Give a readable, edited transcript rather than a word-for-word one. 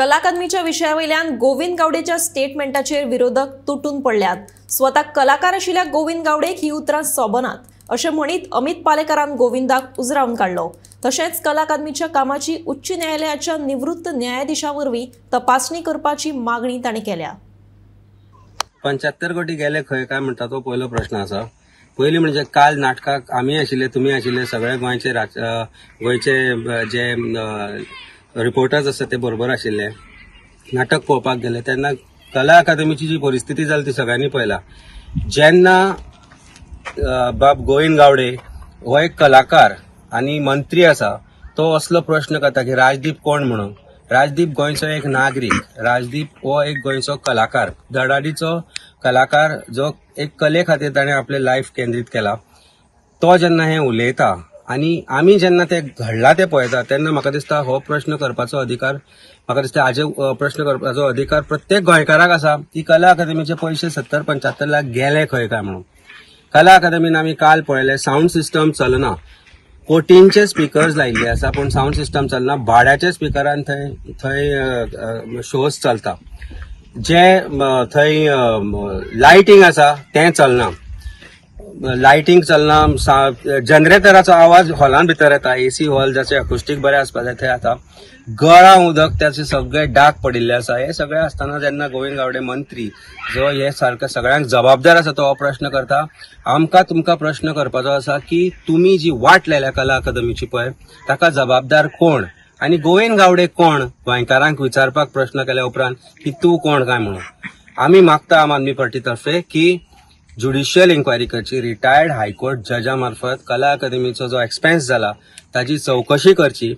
कला अकादमीच्या विशया वयल्यान गोविंद गावडेच्या स्टेटमेंटाचेर विरोधक तुटून पडल्यात. स्वता कलाकार आशिल्ल्या गोविंद गावडेक ही उतरां सोबनात अशें म्हणीत अमित पालेकारान गोविंदाक उजरावन काडलो. तशेंच कला अकादमीच्या कामाची उच्च न्यायालयाच्या निवृत्त न्यायाधीशा वरवीं तपासणी करपाची मागणी तांणी केल्या. 75 कोटी गेले खंय काय म्हणटा तो पयलो प्रश्न आसा. पयलीं म्हणजे काल नाटकाक आमी आशिल्ले, तुमी आशिल्ले, सगळे गोंयचे गोंयचे जे रिपोर्टर्स आसा ते बरोबर आशिल्ले. नाटक पळोवपाक गेले तेन्ना कला अकादमीची जी परिस्थिती जाली ती सगळ्यांनी पळयला. जेन्ना बाब गोविंद गावडे हो एक कलाकार आनी मंत्री आसा तो असलो प्रश्न करता की राजदीप कोण म्हणून. राजदीप गोंयचो एक नागरीक, राजदीप हो एक गोंयचो कलाकार, धडाडीचो कलाकार जो एक कले खातीर ताणें आपलें लायफ केंद्रीत केला. तो जेन्ना हें उलयता आनी आमी जेन्ना तें घडलां तें पळयता तेन्ना म्हाका दिसता हो प्रश्न करपाचो अधिकार, म्हाका दिसता हाजे प्रश्न करपाचो अधिकार प्रत्येक गोंयकाराक आसा की कला अकादमीचे पयशे 70-75 लाख गेले खंय काय म्हणून. कला अकादमीन आमी काल पळयलें सावंड सिस्टम चलना, कोटींचे स्पिकर्स लायिल्ले आसा पूण सावंड सिस्टम चलना, भाड्याच्या स्पिकरान थंय थंय शोज चलता, जे थंय लायटींग आसा तें चलना, लायटींग चलना, जनरेटराचो आवाज हॉलान भितर येता, एसी हॉल जाचे अकुस्टीक बरें आसपा जाय थंय आतां गळा उदक त्याचे सगळे डाग पडिल्ले आसा. हे सगळे आसतना जेन्ना गोविंद गावडे मंत्री जो हे सारके सगळ्यांक जबाबदार आसा तो हो प्रश्न करता. आमकां तुमकां प्रश्न करपाचो आसा की तुमी जी वाट लायल्या कला अकादमीची पळय ताका जबाबदार कोण आनी गोविंद गावडे कोण गोंयकारांक विचारपाक प्रश्न केल्या उपरांत की तूं कोण काय म्हणून. आमी मागता आम आदमी पार्टी तर्फे की ज्युडिशियल इन्क्वायरी करची, रिटायर्ड हायकोर्ट जजा मार्फत कला अकादमीचो जो एक्सपेन्स जाला ताजी चवकशी करची.